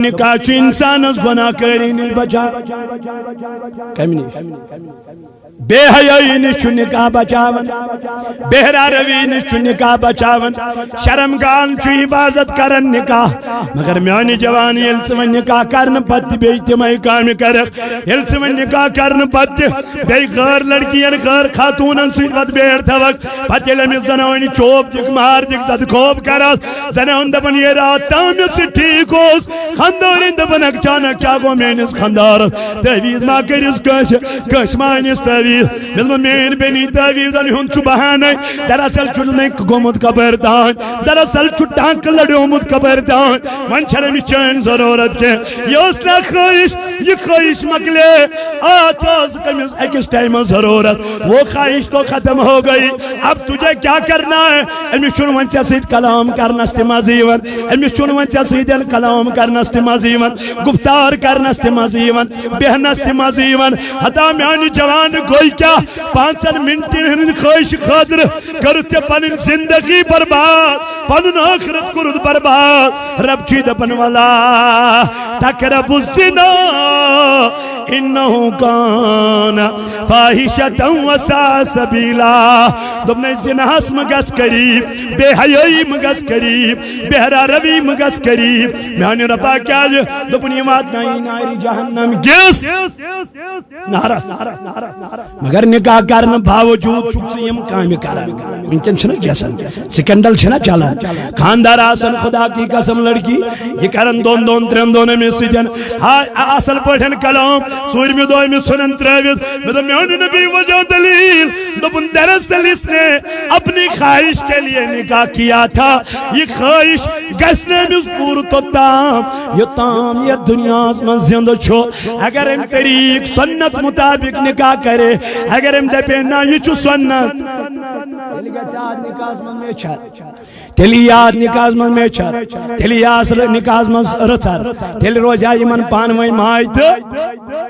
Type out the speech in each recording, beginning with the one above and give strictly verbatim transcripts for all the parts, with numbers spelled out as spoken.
نکاح چھُ انسانس گناہ کٲری نِش بچاوان۔ کمہِ نِش؟ بے حیٲیی نِش چھُ نکاح بچاوان، بہرا روی نِش چھُ نکاح بچاوان، شرم گان چھُ حفاظت کران نکاح۔ مگر میانہِ جوان، ییٚلہِ ژٕ وۄنۍ نکاح کرنہٕ پتہٕ تہِ بیٚیہِ تِمے کامہِ کرکھ، ییٚلہِ ژٕ وۄنۍ نکاح کرنہٕ پتہٕ تہِ بیٚیہِ غٲر لڑکین، غٲر خاتوٗنن سۭتۍ وتھ بیٹھ تھاوکھ، پتہٕ ییٚلہِ أمِس زنانہِ چوب دِکھ، مار دِکھ، زدٕ خوب کرس، زنان دپان، یہ رات تام یُس یہِ ٹھیٖک اوس، خاندارن دپان، اچانک کیٛاہ گوٚو میٲنِس خاندارس؟ تعویذ ما کٔرِس کٲنٛسہِ، کٲنٛسہِ ما أنِس تعویذ؟ مےٚ دوٚپ، میٲنۍ بیٚنی، تعویذن ہُنٛد چھُ بہانَے۔ دراصل چھُ نہٕ گوٚمُت کپٲرۍ تام، دراصل چھُ ٹانٛکہٕ لڑیومُت کپٲرۍ تام۔ وۄنۍ چھَنہٕ أمِس چٲنۍ ضروٗرت کینٛہہ۔ یہِ ٲس نہ خٲہِش، یہِ خٲہِش مۄکلے۔ آ، ژٕ ٲسٕکھ أمِس أکِس ٹایمس ضروٗرت، وہ خواہش تو ختم ہو گئی، اب تجھے کیا کرنا ہے؟ أمِس چھُنہٕ وۄنۍ ژےٚ سۭتۍ کلام کرنس تہِ مزٕ یِوان، أمِس چھُنہٕ وۄنۍ ژےٚ سۭتۍ کلام کرنس تہِ مزٕ یِوان، گفتار کرنس تہِ مزٕ یِوان، بیہنس تہِ مزٕ یِوان۔ ہتا میانہِ جوان، گوٚو کیٛاہ؟ پانٛژن منٹن ہٕنٛدِ خٲہشہِ خٲطرٕ کٔرٕتھ ژےٚ پنٕنۍ زندگی برباد، پنُن ٲخرت کوٚرُتھ برباد۔ رب چھُے دپان، ولا تقربوا الزنا انہ کان فاحشۃ وساء سبیلا۔ دوٚپنَے، زِناہَس مہٕ گژھ قریٖب، بے حیٲیی مہٕ گژھ قریٖب، بہرا روی مہٕ گژھ قریٖب۔ میٛانہِ رۄبا، کیٛازِ؟ دوٚپُن، یِم واتناوی نارِ جہنم کِس نارس۔ مگر نکاح کرنہٕ باوجوٗد چھُکھ ژٕ یِم کامہِ کران۔ وٕنکٮ۪ن چھُنہٕ گژھان، سکینڈل چھِنہ چلان۔ خاندار آسان، خدا کی قسم، لڑکی یہِ کران دۄن دۄن ترٛٮ۪ن دۄہن أمِس سۭتۍ۔ ہا، اصل پٲٹھۍ کلام، ژوٗرمہِ دۄہ أمِس ژھٕنان ترٲوِتھ۔ مےٚ دوٚپ، میون نبی، وجہ دلیل؟ دوٚپُن، دراصل اس نے اپنی خواہش کے لیے نکاح کیا تھا۔ یہِ خواہش گژھِ نہٕ أمِس پوٗرٕ توٚتام، یوٚتام یتھ دُنیاہس منٛز زندٕ چھُ۔ اگر أمۍ طریٖق سنت مطابق نکاح کرے، اگر أمۍ دپے، نہ، یہِ چھُ سنت، تیٚلہِ گژھِ اتھ نکاحس منٛز میچھر۔ تیٚلہِ یی یاد نکاحس منٛز میچھر، تیٚلہِ یی آس نکاحس منٛز رٕژر، تیٚلہِ روزِ ہا یِمن پانہٕ ؤنۍ ماے تہٕ۔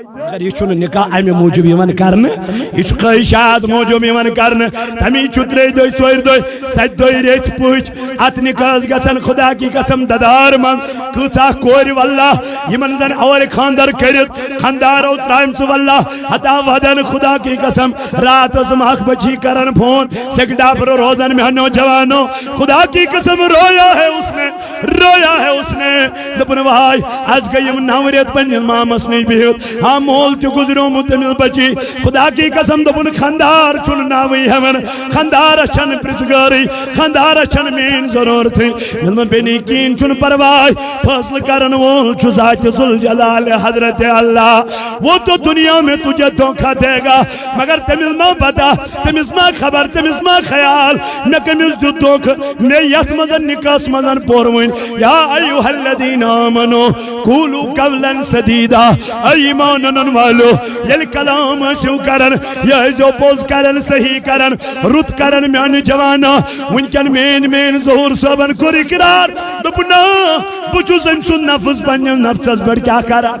مگر یہِ چھُنہٕ نکاح امہِ موٗجوٗب یِوان کرنہٕ، یہِ چھُ خٲہشات موٗجوٗب یِوان کرنہٕ۔ تمی چھُ ترٛیٚیہِ دۄہہِ، ژورِ دۄہہِ، ستہِ دۄہہِ، ریٚتھۍ پٲٹھۍ اتھ نکاحس گژھان۔ خدا کی قسم، ددار منٛز کۭژاہ کورِ واللہ یِمن زن اورٕ خاندر کٔرِتھ خاندارو ترٛامہِ سُہ واللہ ہتا ودن۔ خدا کی قسم، راتس یِم اکھ بجی کرن فون، سیٚکہِ ڈاپرٕ روزن میانیو جوانو۔ خدا کی قسم، رویا ہے اس نے، رویا ہے اس نے۔ دوٚپُن، واے، از گٔے یِم نو رٮ۪تھ پننِس مامس نِش بِہِتھ۔ ہا، مول تہِ گُزریومُت تٔمِس بچی۔ خدا کی قسم، دوٚپُن، خاندار چھُنہٕ ناوٕے ہٮ۪وان، خاندارس چھنہٕ پرژھگارٕے، خاندارس چھنہٕ میٲنۍ ضروٗرتٕے۔ مےٚ دوٚپُن، بیٚنی، کِہیٖنۍ چھُنہٕ پرواے، فٲصلہٕ کرن وول چھُ ذاتِ ذوالجلال حضرت اللہ۔ وہ تو دنیا میں تجھے دھوکہ دے گا، مگر تٔمِس ما پتہ، تٔمِس ما خبر، تٔمِس ما خیال، مےٚ کٔمِس دیُت دھوکہ، مےٚ یتھ منٛز نکاحس منٛز پوٚر وۄنۍ، یا ایھا الذین آمنوا قولوا قولا سدیدا۔ اے ایمان انن والو، ییٚلہِ کلام ٲسِو کران، یہِ ٲسۍزیو پوٚز کران، صحیح کران، رُت کران۔ میانہِ جوانا، وٕنکٮ۪ن مین مین ظہور صٲبن کوٚر اقرار، دوٚپُن، نہ، بہٕ چھُس أمۍ سُنٛد نفس پننِس نفسس پٮ۪ٹھ کیٛاہ کران؟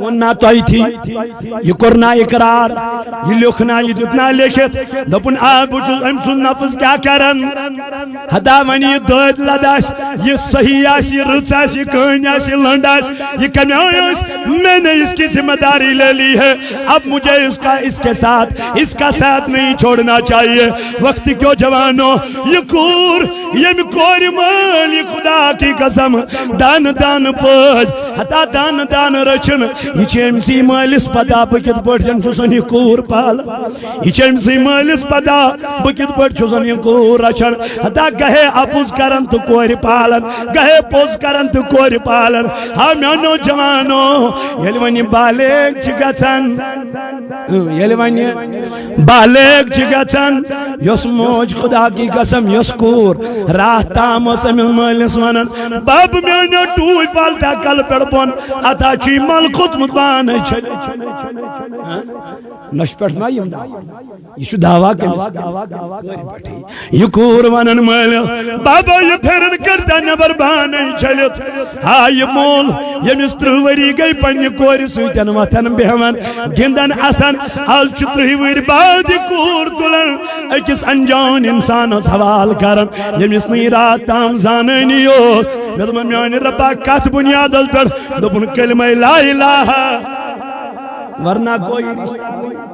ووٚن نا تۄہہِ تھی، یہِ کوٚر نا اقرار، یہِ لیوٚکھ نا، یہِ دیُت نا لیکھِتھ۔ دوٚپُن، آ، بہٕ چھُس أمۍ سُنٛد نفس کیٛاہ کران؟ ہتا وۄنۍ یہِ دٲدۍ لد آسہِ، یہِ صحیح آسہِ، یہِ رٕژ آسہِ، یہِ کٔہنۍ آسہِ، یہِ لٔنٛڈ آسہِ، یہِ کمہِ آیہِ آسہِ، میں نے اس کی ذمہ داری لے لی ہے۔ اب مجھے اس کا، اس کے ساتھ، اس کا ساتھ نہیں چھوڑنا چاہیے۔ وقت کیو جوانو، یہِ کوٗر، ییٚمہِ کورِ مٲلۍ خدا کی قسم دانہٕ دانہٕ پٲٹھۍ، ہتا دانہٕ دانہٕ رٔچھِن۔ یہِ چھِ أمۍ سٕے مٲلِس پتہ بہٕ کِتھ پٲٹھۍ چھُسن یہِ کوٗر پالان۔ یہِ چھِ أمۍ سٕے مٲلِس پتہ بہٕ کِتھ پٲٹھۍ چھُسن یہِ کوٗر رچھان۔ ہتا گہے اپُز کران تہٕ کورِ پالان، گہے پوٚز کران تہٕ کورِ پالان۔ ہا میانیو جوانو، ییٚلہِ وۄنۍ یِم بالغ چھِ گژھان، ییٚلہِ وۄنۍ بالغ چھِ گژھان، یۄس موج خدا کی قسم، یۄس کوٗر راتھ تام ٲس أمِس مٲلِس ونان، بب میانیو ٹوٗپۍ والتہ کلہٕ پٮ۪ٹھ بۄن، اتھ ہا چھُ یہِ مل کھوٚتمُت پانے چھٔلِتھ۔ نۄشہِ پٮ۪ٹھ ما یِم دعوا؟ یہِ چھُ دعوا کٔمِس؟ کورِ پٮ۪ٹھٕے۔ یہِ کوٗر ونان مٲلِس، بابا، یہِ پھیرن کٔرتن نٮ۪بر پانے چھٔلِتھ۔ ہا، یہِ مول، ییٚمِس ترٕٛہ ؤری گٔے پننہِ کورِ سۭتۍ وۄتھان بیٚہوان، گِنٛدان اسان، از چھُ ترٕٛہہِ ؤہرۍ بعد یہِ کوٗر تُلان أکِس انجان انسانس حوالہٕ کران، ییٚمِس نہٕ یہِ راتھ تام زانٲنی اوس۔ مےٚ دوٚپمَس، میٛانہِ رۄبا، کَتھ بُنیادَس پٮ۪ٹھ؟ دوٚپُن، کلمہ لا الہ، ورنہ کوئی رشتہ نہیں۔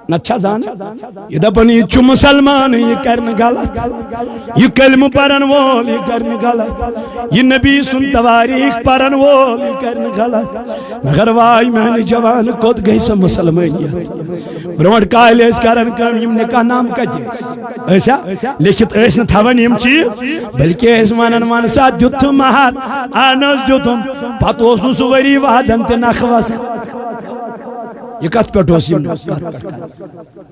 نہ چھا زانان؟ یہِ دَپان، یہِ چھُ مُسلمان، یہِ کَرِ نہٕ غلط۔ یہِ کلمہٕ پَرَن وول، یہِ کَرِ نہٕ غلط۔ یہِ نبی سُنٛد تواریٖخ پَرَن وول، یہِ کَرِ نہٕ غلط۔ مگر واے میٛانہِ جوان، کوٚت گٔے سۄ مُسلمٲنیت؟ برونٛٹھ کالہِ ٲسۍ کران کٲم، یِم نکاح نامہٕ کتہِ ٲسۍ؟ ٲسیا؟ لیکھِتھ ٲسۍ نہٕ تھاوان یِم چیٖز، بلکہِ ٲسۍ ونان، "ون سا، دیُتتھُم مہر؟" اہن حظ، دیُتتھُم۔ پتہٕ اوس نہٕ سُہ ؤری وادن تہِ نکھٕ وسان۔ یہِ کتھ پٮ۪ٹھ اوس یِم کتھ پٮ۪ٹھ کران؟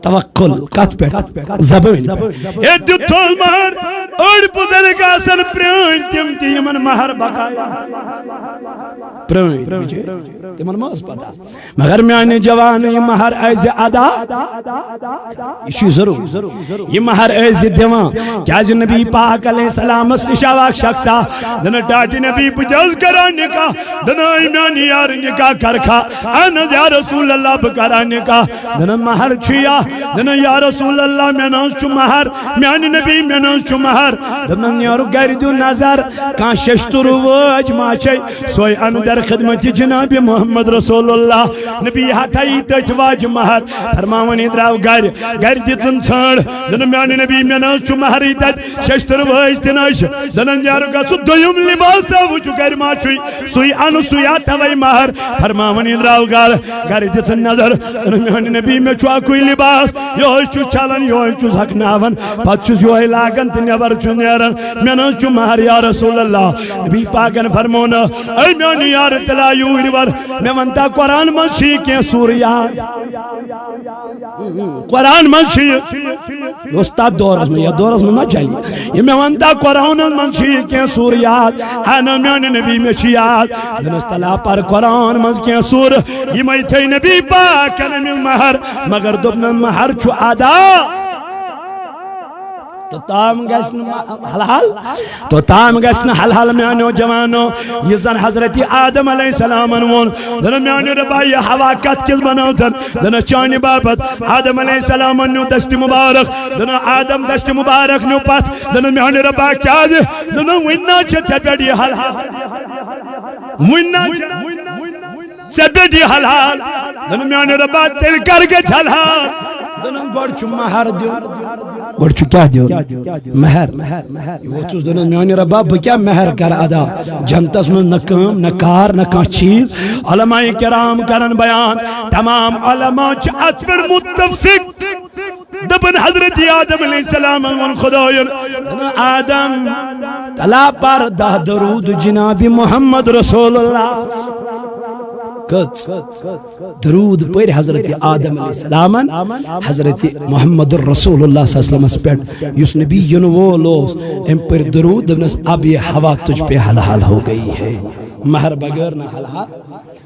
توکل کتھ پٮ۪ٹھ؟ زبٲنۍ پٮ۪ٹھ۔ ہے، دیُتتھُم مہر۔ أڑۍ بُزرگ آسن پرٛٲنۍ، تِم تہِ یِمن مہر بقایا۔ پرٛٲنۍ، بِچٲرۍ، تِمن ما ٲس پتہ؟ مگر میانہِ جوان، یہِ مہر ٲسۍ زِ ادا، یہِ چھُ ضروٗر۔ یہِ مہر ٲسۍ زِ دِوان، کیازِ نبی پاک علیہ السلامس نِش آو اکھ شخصا، دَپان، "ٹاٹہِ نبی، بہٕ تہِ حظ کران نکاح؟" دَپان، "اے میانہِ یار، نکاح کرکھا؟" "اہن حظ یا رسول اللہ، بہٕ کران نکاح۔" دَپان، "مہر چھُ یا؟" دَپان، "یا رسول اللہ، مےٚ نہ حظ چھُ مہر۔" میانہِ نبی، مےٚ نہ حظ چھُ مہر۔ دَپان، "نیرُکھ گرِ، دِیِو نظر، کانٛہہ ششتُر وٲج ما چھے، سۄے اَنہٕ در خدمت جناب محمد رسول اللہ۔" نبی ہتھا یی تٔتھۍ واجہِ مہر، فرماوان یہِ درٛاو گرِ۔ گرِ دِژٕن ژھانٛڈ، دَپان، "میانہِ نبی، مےٚ نہ حظ چھُ مہرٕے تَتہِ، ششتُر وٲج تہِ نہ حظ چھِ۔" دَپان، "نیرُکھ گژھو دوٚیُم لباسا وٕچھو گرِ ما چھُے، سُے اَنہٕ، سُے ہا تھاوَے مہر۔" فرماوان یہِ درٛاو گرٕ۔ گرِ دِژٕن نظر، دَپان، "میانہِ نبی، مےٚ چھُ اَکُے لباس، یِہوٚے چھُس چھلان، یِہوٚے چھُس ہۄکھناوان، پتہٕ چھُس یِہوٚے لاگان تہٕ نٮ۪بر چھُس نیران، مےٚ نہ حظ چھُ مہر یا رسول اللہ۔" نبی پاکن فرموو نہٕ، "اے میانہِ یار، تیٚلہِ آ یوٗرۍ ور، مےٚ وَن تا، قرآن منٛز چھِ یہِ کینٛہہ سورٕ یاد؟ قرآن منٛز چھِ یہِ؟" یہِ اوس تَتھ دورس منٛز، یَتھ دورس منٛز ما چلی۔ "یہِ مےٚ وَن تا، قرآنس منٛز چھِ یہِ کینٛہہ سورٕ یاد؟" "اہن میانہِ نبی، مےٚ چھِ یاد۔" دوٚپنَس، "تَلہ پر قرآن منٛز کینٛہہ سورٕ، یِمَے تھٲے نبی پاکن أمِس مہر، مگر دوٚپنَس، مہر چھُ ادا۔ توٚتام گژھِ نہٕ حل حل، توٚتام گژھِ نہٕ حل حل میانیو جوانو، یہِ زن حضرت آدم علیہ السلامن ووٚن، دوٚپُن، میانہِ رۄبا، یہِ ہوا کتھ کِژھ بنٲوتھن؟" دوٚپنَس، "چانہِ باپتھ۔" آدم علیہ السلامن نیوٗ دستِ مبارک، دوٚپُن، آدم دستِ مبارک نیوٗ پتھ، دوٚپُن، "میانہِ رۄبا، کیازِ؟" دوٚپُن، "وُنہِ نہ چھِ ژےٚ پٮ۪ٹھ یہِ حل حل، وُنہِ نہ چھِ ژےٚ پٮ۪ٹھ یہِ حل حال۔" دوٚپُن، "میانہِ رۄبا، تیٚلہِ کر گژھِ حل حال؟" دوٚپُن، "گۄڈٕ چھُ مہر دیُن، گۄڈٕ چھُ کیٛاہ دیُن؟ مہر۔" یہِ ووٚتھُس، دوٚپُن، "میانہِ رۄبا، بہٕ کیٛاہ مہر کرٕ ادا؟ جنتس منٛز نہ کٲم، نہ کار، نہ کانٛہہ چیٖز۔" علماء کرام کرن بیان، تمام علماء چھِ اتھ پٮ۪ٹھ متفق۔ دپن حضرت آدم علیہ السلام ووٚن خدایَن، دپن آدم، تلا پر دہ درود جناب محمد رسول اللہ۔ کٔژ درود پٔرۍ حضرت آدم علیہ السلامن حضرت محمد رسول اللہ صلی اللہ علیہ وسلمس پٮ۪ٹھ، یُس نبی یِنہٕ وول اوس؟ أمۍ پٔرۍ درود، دوٚپنس، "اب یہ ہوا تجھ پہ حلال ہو گئی ہے۔" مہر بغٲر نہ حلال۔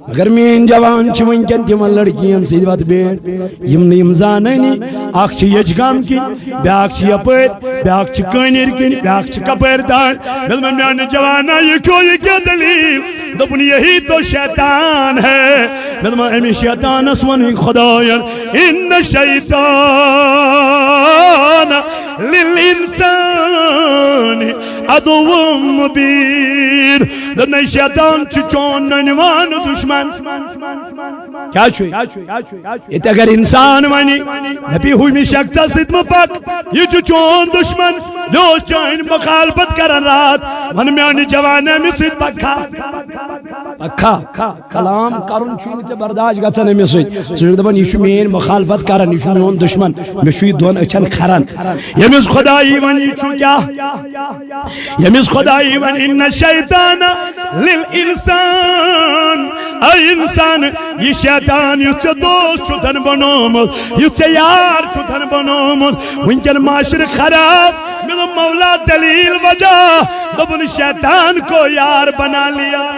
مگر میٲنۍ جوان چھِ وٕنکٮ۪ن تِمن لڑکِین سۭتۍ وتہٕ بیٹھ، یِم نہٕ یِم زانٲنی۔ اکھ چھِ یچھ گام کِنۍ، بیاکھ چھِ یپٲرۍ، بیاکھ چھِ کٲنِر کِنۍ، بیاکھ چھِ کپٲرۍ تام۔ مےٚ دوٚپ، میانہِ جوانا، یہِ کیٛاہ، یہِ کیٛاہ دٔلیٖل؟ دوٚپُن، یہی تو شیطان ہے۔ مےٚ دوٚپ، أمِس شیطانس ووٚنُے خدایَن، ان شیطان للانسان عدو مبین۔ دوٚپنَے، شیطان چھُ چون ننوان دُشمن۔ کیٛاہ چھُ؟ ییٚتہِ اگر انسان ونہِ، دپہِ، "ہُمہِ شخصس سۭتۍ مہ پکھ، یہِ چھُ چون دُشمن، یہِ اوس چٲنۍ مخالفت کران راتھ۔" ون میانہِ جوان، أمِس سۭتۍ پکھا؟ پکھا؟ کلام کرُن چھُے نہٕ ژےٚ برداشت گژھان أمِس سۭتۍ۔ سُہ چھُ دپان، "یہِ چھُ میٲنۍ مخالفت کران، یہِ چھُ میون دُشمن، مےٚ چھُ یہِ دۄن أچھن کھران۔" ییٚمِس خدایی ونہِ، یہِ چھُ کیٛاہ؟ ییٚمِس خدایی ونہِ، ان شیطان للانسان، اے انسان، یہِ شیطان یُس ژےٚ دوست چھُتھن بنومُت، یُس ژےٚ یار چھُتھن بنومُت، وٕنکٮ۪ن معاشرٕ خراب۔ مےٚ دوٚپ، مولا، دلیل وجہ؟ دوٚپُن، شیطان کو یار بنا لیا۔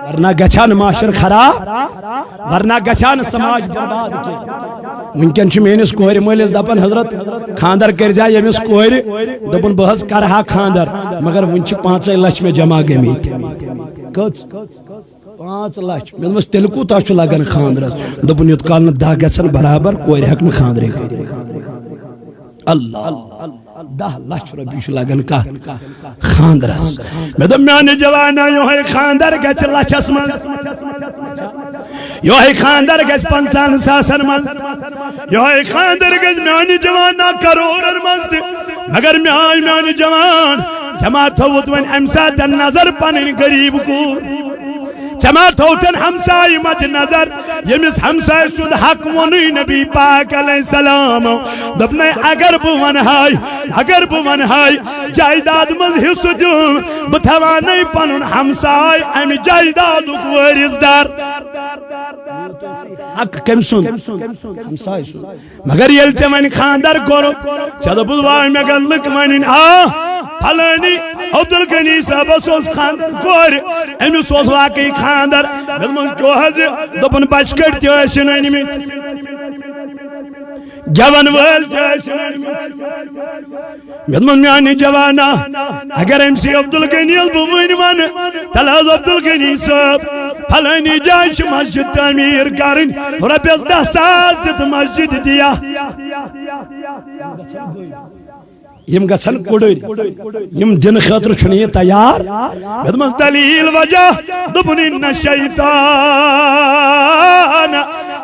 ورنہ گژھِ ہا نہٕ معاشرٕ خراب، ورنہ گژھِ ہا نہٕ سماج برباد کینٛہہ۔ وٕنکٮ۪ن چھُ میٲنِس کورِ مٲلِس دپان، "حضرت، خانٛدر کٔرۍ زِ ییٚمِس کورِ۔" دوٚپُن، "بہٕ حظ کرٕ ہا خانٛدر، مگر وٕنہِ چھِ پانٛژے لچھ مےٚ جمع گٔمٕتۍ۔" کٔژ؟ پانٛژھ لچھ۔ مےٚ دوٚپمَس، "تیٚلہِ کوٗتاہ چھُ لگان خانٛدرس؟" دوٚپُن، "یوٚت کال نہٕ دَہ گژھن برابر، کورِ ہٮ۪کہٕ نہٕ خانٛدرٕے کٔرِتھ۔" اللہ۔ دَہ لَچھ رۄپیہِ چھُ لگان کتھ؟ خاندرس۔ مےٚ دوٚپ، میانہِ جوانا، یِہوٚے خاندر گژھِ لَچھس منٛز، یِہوٚے خاندر گژھِ پنٛژاہن ساسن منٛز، یِہوٚے خاندر گژھِ میانہِ جوانا کرورن منٛز تہِ۔ مگر میٲنۍ، میانہِ جوان، ژےٚ ما تھوٚوُتھ وۄنۍ امہِ ساتہٕ نظر پنٕنۍ غریب کوٗر؟ ژےٚ ما تھوتن ہمسایہِ مد نظر، ییٚمِس ہمسایہِ سُنٛد حق ووٚنُے نبی پاک علیہ السلام؟ دوٚپنَے، اگر بہٕ وَنہٕ ہاے، اگر بہٕ وَنہٕ ہاے، جایداد منٛز حصہٕ دیُن، بہٕ تھاوانَے پنُن ہمسایہِ اَمہِ جایدادُک وٲرِث دار۔ حق کٔمۍ سُنٛد؟ ہمسایہِ سُنٛد۔ مگر ییٚلہِ ژےٚ وۄنۍ خاندر کوٚرُتھ، ژےٚ دوٚپُتھ، واے مےٚ گٔے لُکھ وَنٕنۍ، آ، فلٲنی عبدالغنی صٲبس اوس خاندر کورِ، أمِس اوس واقعی خاندر۔ مےٚ دوٚپمَس، کیٛاہ حظ یہِ؟ دوٚپُن، بچہٕ کٔٹۍ تہِ ٲسِن أنۍمٕتۍ، گٮ۪وَن وٲلۍ تہِ ٲسِن أنۍمٕتۍ۔ مےٚ دوٚپمَس، میٛانہِ جوانا، اگر أمۍ سی عبدالغنی یَس بہٕ وٕنۍ وَنہٕ، تَلہٕ حظ عبدالغنی صٲب، فلٲنی جایہِ چھِ مسجد تعمیٖر کَرٕنۍ، رۄپیَس دَہ ساس دِتھ مسجد دِیا۔ یِم گژھن کُڑٕرۍ، یِم دِنہٕ خٲطرٕ چھُنہٕ یہِ تیار۔ مےٚ دوٚپمَس، دلیٖل وجہ؟ دوٚپُن، ان الشیطان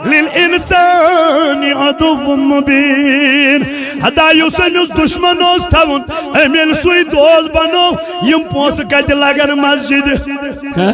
للانسان عدو مبین۔ ہتا یُس أمِس دُشمن اوس تھاوُن، أمۍ ییٚلہِ سُے دوست بنوو، یِم پونٛسہٕ کتہِ لگن مسجدِ؟ ہہ؟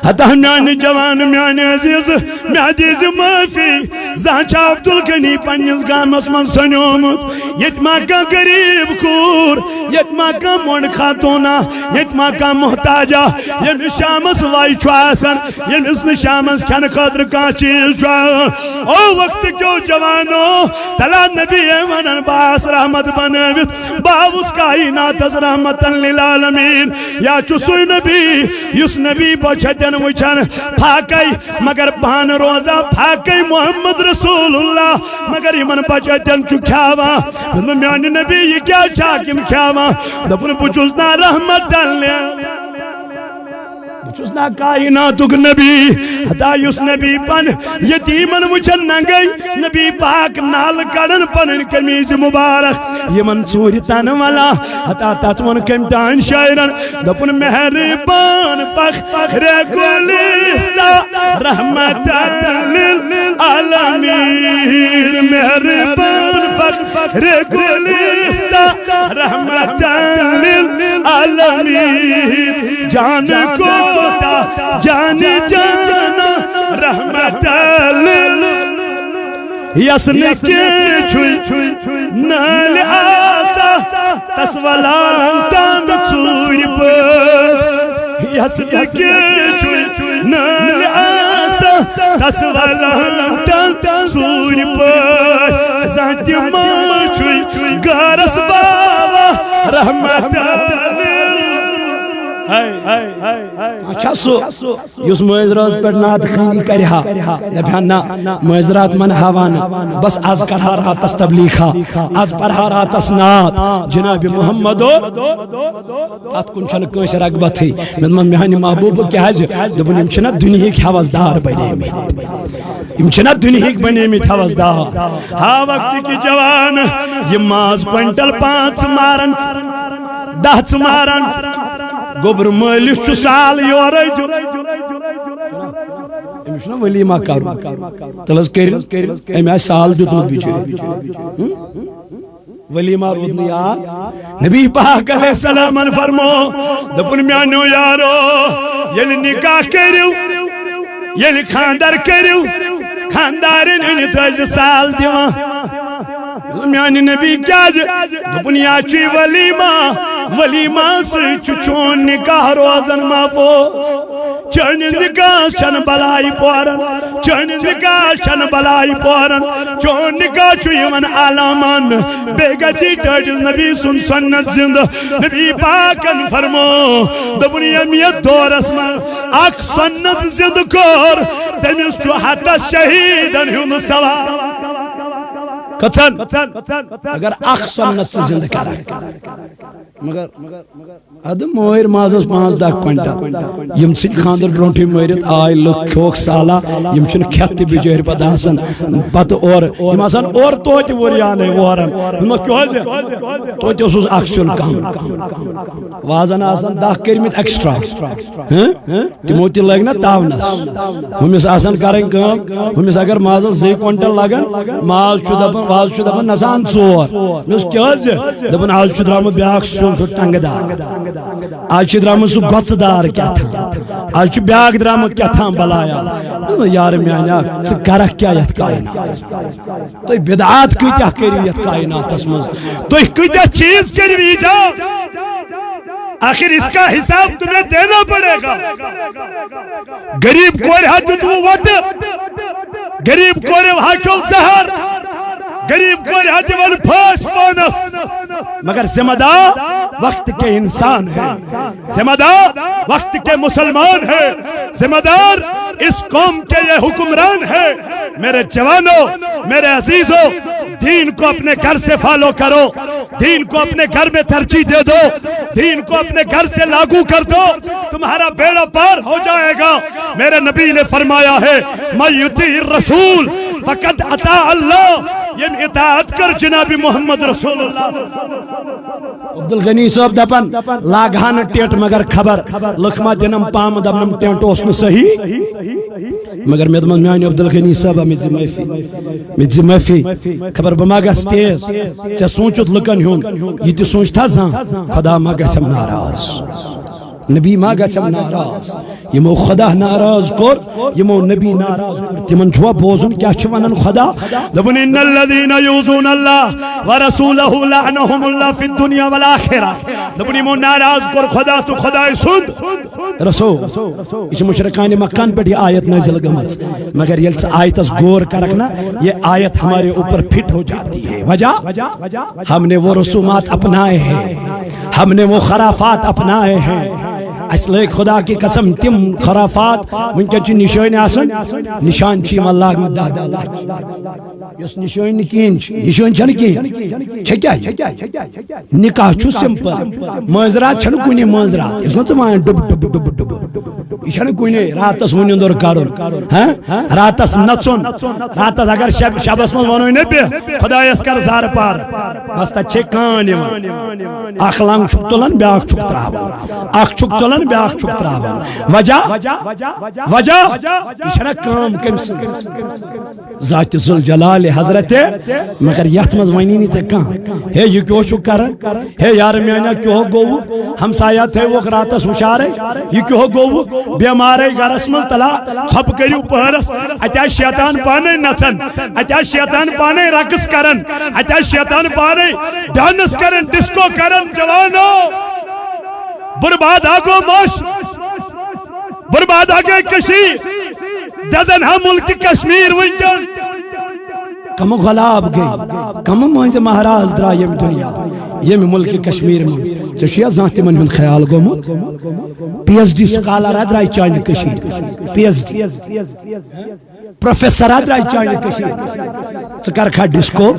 ہتا میانہِ جوان، میانہِ عزیز، مےٚ دیٖزِ معٲفی۔ زانٛہہ چھا عبدالغنی پننِس گامس منٛز سنیومُت؟ ییٚتہِ ما کانٛہہ غریب کوٗر، ییٚتہِ ما کانٛہہ مۄنڈ خاتوٗنا، ییٚتہِ ما کانٛہہ محتاجا، ییٚمِس شامس وَے چھُ آسان، ییٚمِس نہٕ شامس کھٮ۪نہٕ خٲطرٕ کانٛہہ چیٖز چھُ آسان؟ او وقت کیو جوانو، تلا نبی ونان، بہٕ آس رحمت بنٲوِتھ، بہٕ آوُس کائناتس رحمتن للعالمین۔ یا چھُ سُے نبی، یُس نبی بۄچھِ تن وٕچھان فاقے، مگر پانہٕ روزان فاقے محمد رسول اللہ، مگر یِمن بۄچھِ تن چھُ کھیاوان۔ دوٚپُن، میانہِ نبی، یہِ کیٛاہ چھا یِم کھیاوان؟ دوٚپُن، بہٕ چھُس نا رحمت لل، بہٕ چھُس نا کائناتُک نبی۔ ہتا یُس نبی پن یتیمن وٕچھن ننگے، نبی پاک نالہٕ کڑان پنٕنۍ قمیٖض مبارک، یِمن ژوٗرِ تن ولان۔ ہتا تتھ ووٚن کٔمۍ تام شٲعرن، دوٚپُن، مہربان فخر گلستہ رحمت للعالمین، مہربان فخر گلستہ رحمت للعالمین، جان کوتا جان جانا رحمت لل، یس نہٕ کینٛہہ چھُے نٲلۍ آسا، تس ولان تن ژوٗرِ پٲٹھۍ۔ یس نہٕ کینٛہہ چھُے نٲلۍ آسا، تس ولان تن ژوٗرِ پٲٹھۍ۔ زانٛہہ تہِ ما چھُے غٲرس باوا رحمت لل۔ اچھا، سُہ یُس مٲنٛزِ رٲژ پٮ۪ٹھ نعت خوٲنی کرِ ہا، دپہِ ہا، نہ، مٲنٛزِ راتھ منہٕ ہاوان، بس از کرٕ ہا راتس تبلیغ ہا، از پرٕ ہا راتس نعت، جناب محمد او۔ تتھ کُن چھنہٕ کٲنٛسہِ رغبتھٕے۔ مےٚ دوٚپمَس، میانہِ محبوبہٕ کیازِ؟ دوٚپُن، یِم چھِنہ دُنہِکۍ حوس دار بنیمٕتۍ، یِم چھِنہ دُنہِکۍ بنیمٕتۍ حوس دار۔ ہا وقت کہِ جوان، یہِ ماز کوینٹل پانٛژھ ماران، دہ ژٕ ماران، گوٚبرٕ مٲلِس چھُ سال یورے دیُن۔ أمِس چھُنہ ولیمہ کرُن۔ تیٚلہِ حظ کٔرِو، أمۍ آسہِ سال دیُتمُت بِچٲرۍ۔ ہُم؟ ولیمہ روٗد نہٕ یاد۔ نبی پاک علیہ السلامن فرمو، دوٚپُن، میانیو یارو، ییٚلہِ نکاح کٔرِو، ییٚلہِ خاندر کٔرِو، خاندارٮ۪ن أنِتھ ٲسۍ زِ سال دِوان۔ میانہِ نبی کیازِ؟ دوٚپُن، یا چھُے ولیمہ، ولیمہ سۭتۍ چھُ چون نکاح روزان محفوظ۔ چٲنِس نکاحس چھنہٕ بلاے پوران، چٲنِس نکاحس چھنہٕ بلاے پوران، چون نکاح چھُ یِوان اعلیٰ ماننہٕ۔ بیٚیہِ گژھی ٹٲٹھِس نبی سُنٛد سنت زندٕ۔ نبی پاکن فرمو، دوٚپُن، ییٚمۍ یتھ دورس منٛز اکھ سنت زندٕ کوٚر، تٔمِس چھُ ہتس شہیدن ہُنٛد ثواب۔ کٔژن؟ اگر اکھ سنت ژٕ زندٕ کرکھ۔ مگر ادٕ مٲرۍ مازس پانٛژھ دَہ کوینٹل۔ یِم ژھٕنۍ خانٛدر برونٛٹھٕے مٲرِتھ، آے لُکھ، کھیوکھ سالہ۔ یِم چھِنہٕ کھٮ۪تھ تہِ بِچٲرۍ پتہٕ آسان۔ پتہٕ اورٕ یِم آسان اورٕ توتہِ وُریانٕے وورن۔ دوٚپمَکھ، "کیٛازِ؟ توتہِ اوسُس اکھ سیُن کم۔" وازن آسان دَہ کٔرمٕتۍ ایکسٹرا۔ ہہ؟ تِمو تہِ لٲگۍ نہ تاونس۔ ہُمِس آسان کرٕنۍ کٲم، ہُمِس اگر مازس زٕے کوینٹل لگان، ماز چھُ دپان، وازٕ چھُ دپان، "نسا اَن ژور۔" مےٚ ووٚنُس، "کیٛازِ؟" دپان، "از چھُ درامُت بیٛاکھ سیُن، سُہ ٹنٛگہٕ دار۔ از چھُ درامُت سُہ گۄژٕ دار کیٛاہ تام۔ از چھُ بیٛاکھ درامُت کیٛاہ تام بلایا۔" مےٚ ووٚن، "یارٕ میٛانہِ، ژٕ کرکھ کیٛاہ یتھ کایناتس؟ تُہۍ بدعات کۭتیاہ کٔرِو یتھ کایناتس منٛز؟ تُہۍ کۭتیاہ چیٖز کٔرِو ایجاد؟" آخر اس کا حساب تمہیں دینا پڑے گا۔ غریب کورِ ہا دیُت وۄٹہٕ، غریب کورِ ہا کھیوٚو زہر، غریب کورِ ہا دِوان پھٲسۍ پانس۔ مگر ذمہ دار وقت کے انسان ہیں، ذمہ دار وقت کے مسلمان ہیں، ذمہ دار اس قوم کے یہ حکمران ہیں۔ میرے جوانوں، میرے عزیزوں، دین کو اپنے گھر سے فالو کرو، دین کو اپنے گھر میں ترجیح دے دو، دین کو اپنے گھر سے لاگو کر دو، تمہارا بیڑا پار ہو جائے گا۔ میرے نبی نے فرمایا ہے، "من یطیع الرسول فقد اطاع اللہ"، ییٚمۍ اطاعت کٔر جناب محمد رسول اللہ۔ عبدالغنی صٲب دپان، لاگہٕ ہا نہٕ ٹٮ۪نٹ، مگر خبر لُکھ ما دِنم پامہٕ، دپنم ٹٮ۪نٹ اوس نہٕ صحیح۔ مگر مےٚ دوٚپمَس، "میٛانہِ عبدالغنی صٲبہ، مےٚ دِ معٲفی، مےٚ دِ معٲفی۔ خبر بہٕ ما گژھٕ تیز؟ ژےٚ سوٗنٛچُتھ لُکن ہُنٛد، یہِ تہِ سوٗنٛچتھا زانٛہہ، خدا ما گژھٮ۪م ناراض، نبی ما گژھٮ۪م ناراض؟" یِمو خدا ناراض کوٚر، یِمو نبی ناراض کوٚر، تِمن چھُوا بوزُن کیٛاہ چھُ ونان خدا؟ دوٚپُن، "ان الذین یؤذون اللہ ورسولہ لعنہم اللہ فی الدنیا والآخرہ۔" دوٚپُن، یِمو ناراض کوٚر خدا تہٕ خداے سُنٛد رسول۔ یہِ چھِ مشرکان مکان پٮ۪ٹھ یہِ آیت نازل گٔمٕژ۔ مگر ییٚلہِ ژٕ آیتس غور کرکھ نا، یہ آیت ہمارے اوپر فٹ ہو جاتی ہے۔ وجہ؟ ہم نے وہ رسومات اپنائے ہیں، ہم نے وہ خرافات اپنائے ہیں۔ اسہِ لٲگۍ خدا کی قسم تِم خرافات، وٕنکٮ۪ن چھِ نِشٲنۍ آسان، نِشان چھِ یِمن لاگمٕتۍ دَہ دَہ لَچھ۔ یۄس نِشٲنۍ نہٕ کِہیٖنۍ چھِ، نِشٲنۍ چھَنہٕ کِہیٖنۍ۔ چھےٚ کیٛاہ یہِ؟ نکاح چھُ سمپل، مٲنٛزِ راتھ چھَنہٕ کُنی مٲنٛزِ راتھ، یۄس نہٕ ژٕ وَنان ڈُبہٕ ڈُبہٕ ڈُبہٕ ڈُبہٕ۔ یہِ چھَنہٕ کُنے راتس وۄنۍ نیٚنٛدُر کرُن، ہاں؟ راتس نژُن، راتس اگر شب-، شبس منٛز ونو نبی، خدایس کر زارٕ پار، بس تتہِ چھے کان یِوان۔ اکھ لنگ چھُکھ تُلان، بیاکھ چھُکھ تراوان، اکھ چھُکھ تُلان، بیاکھ چھُکھ تراوان۔ وجہ؟ وجہ؟ یہِ چھَنہ کٲم کٔمۍ سٕنٛز؟ ذات ذوالجلال حضرت، مگر یتھ منٛز ونی نہٕ ژےٚ کانٛہہ، ہے، یہِ کیٛاہ چھُکھ کران؟ ہے یار میانہ، کیٛاہ گوٚو؟ ہمسایہ تھٲوکھ راتس ہُشارے، یہِ کیٛاہ گوٚو؟ بیمارے گرس منٛز تلا، ژھۄپہٕ کٔرِو پہرس، اتہِ آسہِ شیطان پانے نژان، اتہِ آسہِ شیطان پانے رقص کران، اتہِ آسہِ شیطان پانے ڈانس کران، ڈسکو کران۔ جوانو، برباد آ گوٚو معاشرٕ، برباد آ گٔے کٔشیٖر، دزن ہا ملکہِ کشمیر وٕنکٮ۪ن۔ کم غلاب گٔے، کم مٲنٛزِ مہراز درٛاے ییٚمہِ دُنیا، ییٚمہِ مُلکہِ کشمیٖر منٛز۔ ژےٚ چھُیا زانٛہہ تِمن ہُنٛد خیال گوٚمُت؟ پی ایچ ڈی سکالر ہا درٛاے چانہِ کٔشیٖرِ، پی ایچ ڈی پروفیسر ہا درٛاے چانہِ کٔشیٖرِ۔ ژٕ کرکھا ڈسکو؟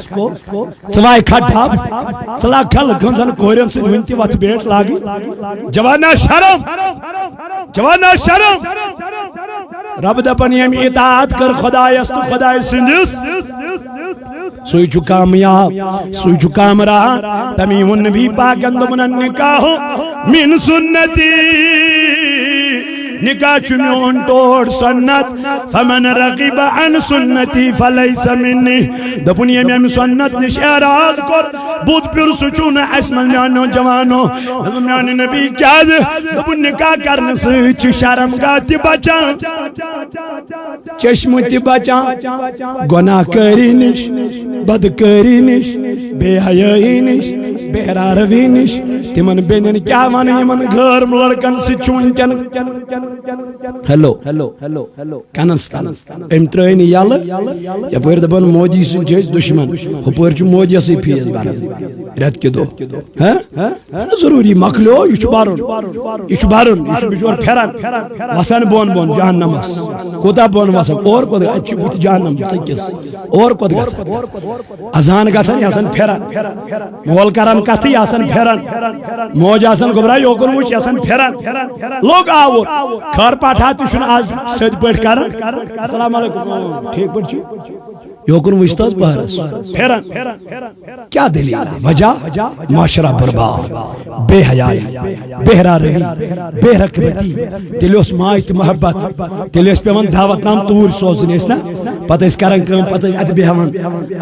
ژٕ وایکھا ڈب؟ ژٕ لاگکھا لُکن زن کورٮ۪ن سۭتۍ وُنہِ تہِ وتھٕ بیٹھ لاگٕنۍ؟ جوانا شرم! جوانا شرم! رب دپان، ییٚمۍ اطاعت کٔر خدایس تہٕ خدایہِ سٕنٛدِس، سُے چھُ کامیاب، سُے چھُ کامران۔ تمی ووٚن نبی پاکن، دوٚپُن، "النکاح من سنتی"، نکاح چھُ میون ٹوٹھ سنت۔ "فمن رغب عن سنتی فلیس منی"، دوٚپُن، ییٚمۍ اَمہِ سنت نِش اعراض کوٚر، بُتھ پھیُر، سُہ چھُنہٕ اَسہِ منٛز۔ میانیو جوانو، دوٚپُن، میانہِ نبی کیازِ؟ دوٚپُن، نکاح کرنہٕ سۭتۍ چھُ شرم گاہ تہِ بچان، چشمہٕ تہِ بچان، گۄناہ کٲری نِش، بدکٲری نِش، بے حیٲیی نِش، بے روی نِش، تِمن بیٚنٮ۪ن کیٛاہ ونہٕ، یِمن غٲر لڑکن سۭتۍ چھُ وٕنکٮ۪ن۔ ہیلو، کنس تل أمۍ ترٲے نہٕ یلہٕ۔ یپٲرۍ دپان مودی سٕنٛدۍ چھِ أسۍ دُشمن، ہُپٲرۍ چھُ مودیَسٕے فیٖس بران رٮ۪تہٕ کہِ دۄہ۔ ہہ؟ چھُنہٕ ضروٗری، مۄکلیو، یہِ چھُ برُن، یہِ چھُ برُن، یہِ چھُ بِچور پھران، وسان بۄن بۄن جہنمس۔ کوٗتاہ بۄن وسان؟ اور کوٚت؟ اتہِ چھُ بُتھِ جہنم ژٔکِس۔ اور کوٚت گژھان؟ اذان گژھان، یہِ آسان پھران، مول کران کتھٕے آسان پھران۔ موج آسان گوٚبرا یوکُن وٕچھ، یہِ آسان پھران۔ لوٚگ آوُر۔ خٲر پاٹھا تہِ چھُنہٕ آز سیوٚد پٲٹھۍ کران۔ السلام علیکم۔ ٹھیک پٲٹھۍ چھُ؟ یوکُن وٕچھ تہٕ حظ پہرس۔ پھران۔ کیا دلیل؟ وجہ؟ معاشرہ برباد، بے حیائی، بے روی، بے رقبتی۔ تیٚلہِ اوس ماے تہٕ محبت، تیٚلہِ ٲسۍ پٮ۪وان دعوت نام توٗرۍ سوزٕنۍ ٲسۍ نا۔ پتہٕ ٲسۍ کران کٲم، پتہٕ ٲسۍ اتہِ بیہوان،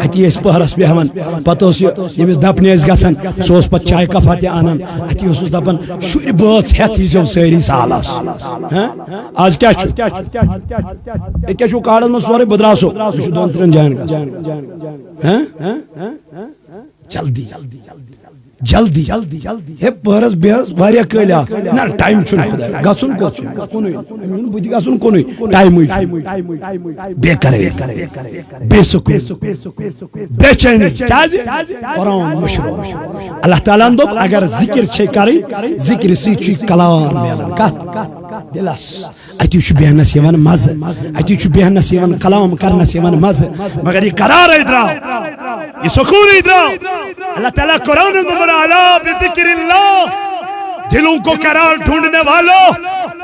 اتی ٲسۍ پہرس بیہوان۔ پتہٕ اوس یہِ، ییٚمِس دپنہِ ٲسۍ گژھان، سُہ اوس پتہٕ چایہِ کپا تہِ انان۔ اتی اوسُس دپان، شُرۍ بٲژ ہٮ۪تھ ییٖزیو سٲری سالس۔ ہاں؟ آز کیٛاہ چھُ؟ ییٚتہِ کیٛاہ چھُو کارڈس منٛز سورُے؟ بہٕ درٛاسو۔ مےٚ چھُ دۄن ترٛٮ۪ن جاین گژھُن۔ ہاں؟ جلدی۔ جلدی۔ ہے، پہرس بیٚہہ حظ واریاہ کٲلۍ آ۔ نہ، ٹایم چھُنہٕ خۄداے۔ گژھُن کوٚت چھُ؟ کُنُے۔ مےٚ ووٚن بہٕ تہِ گژھُن کُنُے۔ ٹایمٕے چھُنہٕ۔ بے قرٲری۔ بے سکوٗن۔ بے چینی۔ کیٛازِ؟ قرآن مٔشرو۔ اللہ تعالیٰ ہن دوٚپ، اگر ذکر چھے کرٕنۍ، ذکرِ سۭتۍ چھُے قرار میلان۔ کتھ؟ دلس۔ اتی چھُ بیہنس یِوان مزٕ، اتی چھُ بیہنس یِوان، کلام کرنس یِوان مزٕ، مگر یہِ قرارے درٛاو، یہِ سکوٗنٕے درٛاو۔ اللہ تعالیٰ قرآن میں فرمایا، "الا بذکر اللہ"، دلوں کو قرار ڈھونڈنے والوں،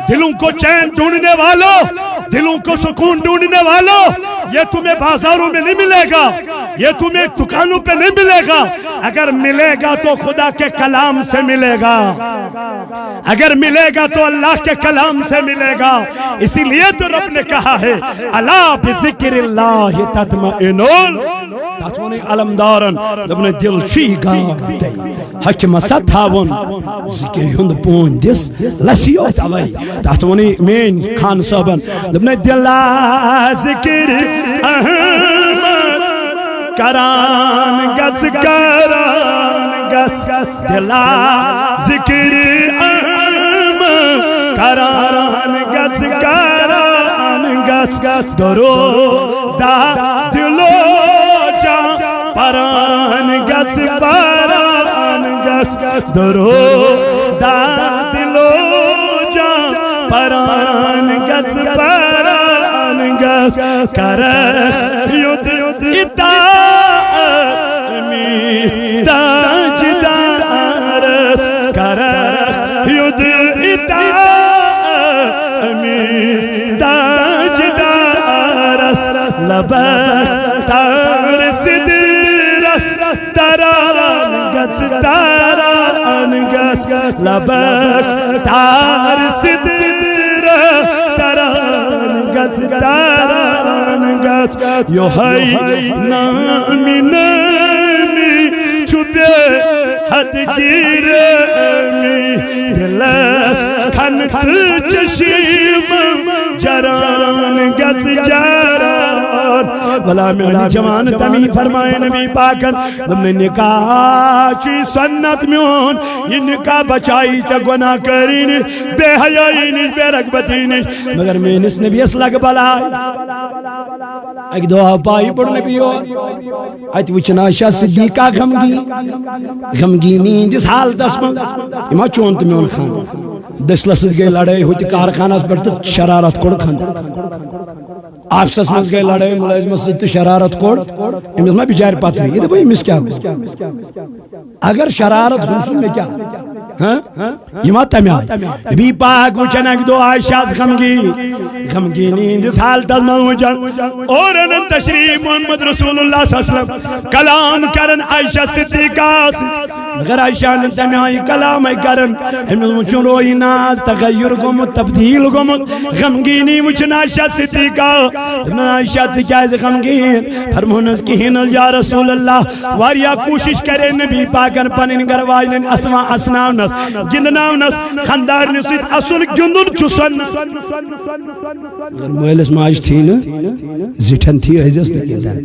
دلوں کو چین ڈھونڈنے والوں، دلوں کو سکون ڈھونڈنے والوں، یہ تمہیں بازاروں میں نہیں ملے گا، یہ تمہیں دکانوں پہ نہیں ملے گا، اگر ملے گا تو خدا کے کلام سے ملے گا، اگر ملے گا تو اللہ کے کلام سے ملے گا۔ اسی لیے تو رب نے کہا ہے، "الا بذکر اللہ تطمئن"۔ تتھ ووٚنُے علمدارن، دوٚپنَے، دل چھُے گاڈ تہِ۔ حکمت سا تھاوُن، ذکر ہُنٛد پون دِس لسی یوت اوے۔ تتھ ووٚنُے میٲنۍ خان صٲبن، دوٚپنَے، دلا ذکر احمد کران گژھ، کران گژھ، دلا ذکر احمد کران گژھ، کران گژھ، درودا دلو جان پران گژھ، پران گژھ، درودا دلو جان پران گژھ، پران گژھ، کرکھ یُد اطاعت امیس تاجدارس، کرکھ یُد اطاعت امیس تاجدارس، لبک تار سدرس تران گژھ، تران گژھ، لبک تار سدرس تران گژھ، تران گژھ۔ یوہے نامی نامی چھُ بے حد گیرمی، دلس کھن تہٕ چشم جران گژھ جران۔ بلا میانہِ جوان تمی فرمائے نبی پاکن، دوٚپنَے، نکاح چھُے سنت میون، یہِ نکاح بچایی ژےٚ گناہ کٲری نِش، بے حیائی نِش، بے رغبتی نِش۔ مگر میٲنِس نبیس لگ بلاے۔ اکہِ دۄہ آو پایہِ بوٚڑ نبی یور۔ اتہِ وٕچھن عائشہ صدیقہ غمگیٖن، غمگیٖنی ہٕنٛدِس حالتس منٛز۔ یہِ ما چون تہٕ میون خانٛدر؟ دٔسلس سۭتۍ گٔے لڑٲے، ہُتہِ کارخانس پٮ۪ٹھ تہٕ شرارت کوٚڑ خانٛدر۔ آفسس منٛز گٔے لڑٲے، مُلٲزمس سۭتۍ تہٕ شرارت کوٚڑ۔ أمِس ما بِچارِ پتہٕ یہِ؟ یہِ دپان، أمِس کیٛاہ گوٚو؟ اگر شرارت ہُم سُنٛد مےٚ کیٛاہ؟ ہاں؟ یہِ ما تمہِ آیہِ؟ نبی پاک وٕچھن اکہِ دۄہ عائشہ ہس غمگیٖن، غمگیٖنی ہٕنٛدِس حالتس منٛز وٕچھن۔ اور انن تشریف محمد رسول اللہ صلی اللہ علیہ وسلم کلام کرن عائشہ صدیقہ سۭتۍ۔ مگر عائشہ نہٕ تمہِ آیہِ کلامے کرن۔ أمِس وٕچھُن رویی ناز تغیر گوٚمُت، تبدیل گوٚمُت۔ غمگیٖنی وٕچھن عائشہ صدیقہ۔ دوٚپُن، عائشہ، ژٕ کیٛازِ غمگیٖن؟ فرمونس، کِہیٖنۍ نہٕ حظ یا رسول اللہ۔ واریاہ کوٗشِش کرے نبی پاکن پنٕنۍ گرٕ واجنٮ۪ن اسوا اسناونس، گِنٛدناونس، خانٛدارنہِ سۭتۍ اسُن گِنٛدُن چھُ سنت۔ مگر مٲلِس ماجہِ تھی نہٕ، زِٹھٮ۪ن تھی ٲسۍزٮ۪س نہٕ گِنٛدان۔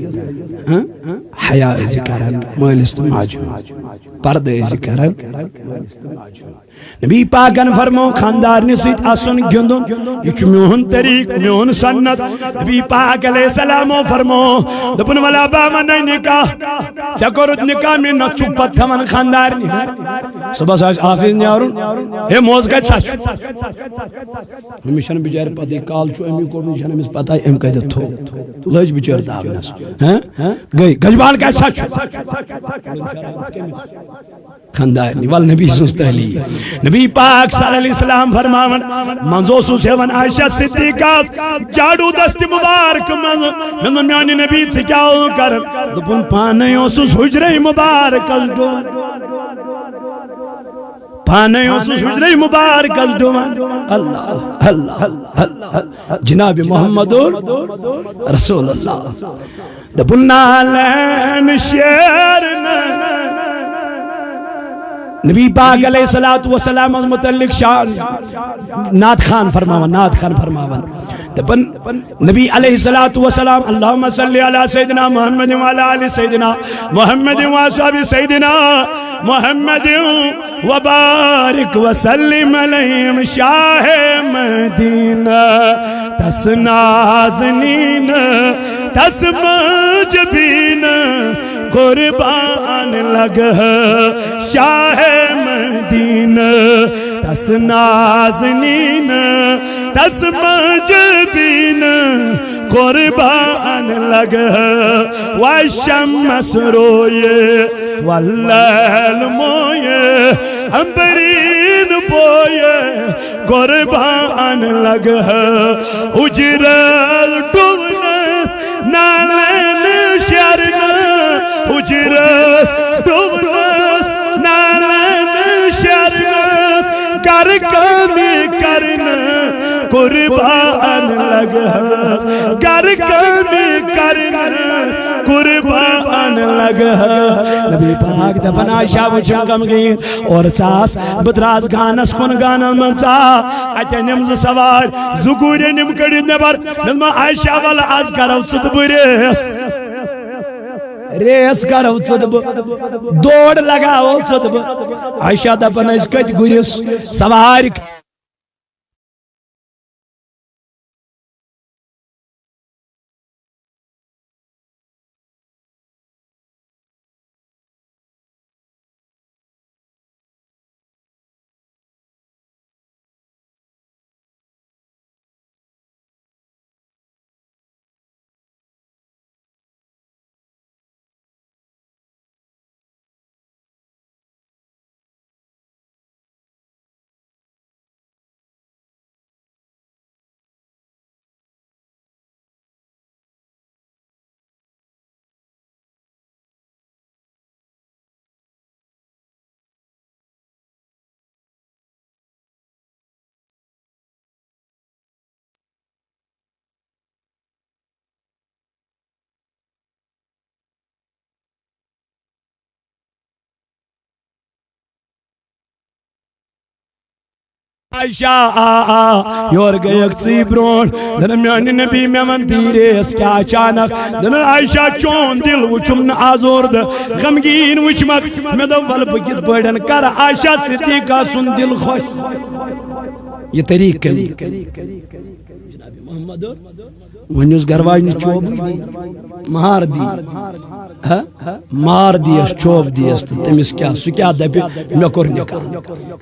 ہاں؟ حیا ٲسۍ زِ کران مٲلِس تہٕ ماجہِ ہُنٛد۔ پردٕ ٲسۍ زِ کران مٲلِس تہٕ ماجہِ ہُنٛد۔ نبی پاکن فرمو، خاندارنہِ سۭتۍ اسُن گِنٛدُن، یہِ چھُ میون طریٖقہٕ، میون سنت۔ نبی پاک علیہ السلامو فرمو، دوٚپُن، ولا بہٕ ہا ونَے نکاح، ژےٚ کوٚرُتھ نکاح، مےٚ نتہٕ چھُکھ پتہٕ تھاوان خاندارنہِ۔ صبحس آسہِ آفس نیرُن، ہے موزٕ کتہِ سا چھُ؟ أمِس چھنہٕ بِچارِ پتہٕ، یہِ کال چھُ أمی کوٚڑمُت، یہِ چھنہٕ أمِس پتہ أمۍ کتٮ۪تھ تھوٚو۔ لٔج بِچٲر داونس۔ ہاں؟ گٔے۔ گجبال کتہِ سا چھُ؟ خاندارنہِ، ول نبی سٕنٛز تعلیٖم۔ نبی پاک صلی اللہ علیہ وسلم فرماوان، منٛز اوسُس ہٮ۪وان عائشہ صدیقہ جاڑو دست مبارک منٛز۔ مےٚ دوٚپ، میانہِ نبی، ژٕ کیٛاہ اوس کران؟ دوٚپُن، پانے اوسُس حجرے مبارکس ڈُوان۔ پانے اوسُس حجرے مبارکس ڈُوان۔ اللہ، اللہ، اللہ، جناب محمد رسول اللہ۔ دپُن نالین شیرنہٕ۔ نبی پاک علیہ الصلوۃ والسلام متعلق شان نعت خان فرماوان، نعت خان فرماوان۔ دپان نبی علیہ الصلوۃ والسلام، اللهم صل على سيدنا محمد وعلى آل سيدنا محمد وأصحاب سيدنا محمد وبارك وسلم عليهم۔ شاہ مدینہ تس نازنین تس مجبین قربان لگہ۔ شاہ مدینہ تس نازنین تس مجبین قربان لگہ۔ والشمس روی واللیل موی امبرین بوی قربان لگہ۔ حجرس ڈوبنس نالین شرنہ، حجرس ڈوبنس نالین شرنس، گر کامی کرنہ قربان لگہ۔ گر کامی کرنہ قربان لگہ۔ نبی پاک دپان، عائشہ وچھم غمگین اور ژاس، بہٕ درٛاس گانس کُن، گانس منٛز ژاو، اتہِ أنِم زٕ سوارِ، زٕ گُرۍ أنِم کٔڑِتھ نٮ۪بر۔ مےٚ دوٚپمس، عائشہ، ول از کرو ژٕ تہٕ بہٕ ریس، ریس کرو ژٕ تہٕ بہٕ، دورٕ لگاوو ژٕ تہٕ بہٕ۔ عائشہ دپان، أسۍ کتہِ گُرِس سوارِ؟ عائشہ، آ، آ، یور گٔیَکھ ژٕے برونٛٹھ۔ زَن میٛانہِ نبی، مےٚ وَن تیٖرے ٲس کیٛاہ اچانک۔ زَن عائشہ، چون دِل وٕچھُم نہٕ آزوردٕ، غمگیٖن وٕچھمَکھ۔ مےٚ دوٚپ، وَلہٕ بہٕ کِتھ پٲٹھۍ کَرٕ عائشہ صدیقہ سُنٛد دِل خۄش؟ یہِ طریٖقہٕ کٔمۍ؟ جناب محمد۔ وۄنۍ یُس گرٕ واجنہِ چوب دی، مار دی، ہا؟ مار دیس، چوب دیس، تہٕ تٔمِس کیٛاہ؟ سُہ کیٛاہ دَپہِ، مےٚ کوٚر نکاح؟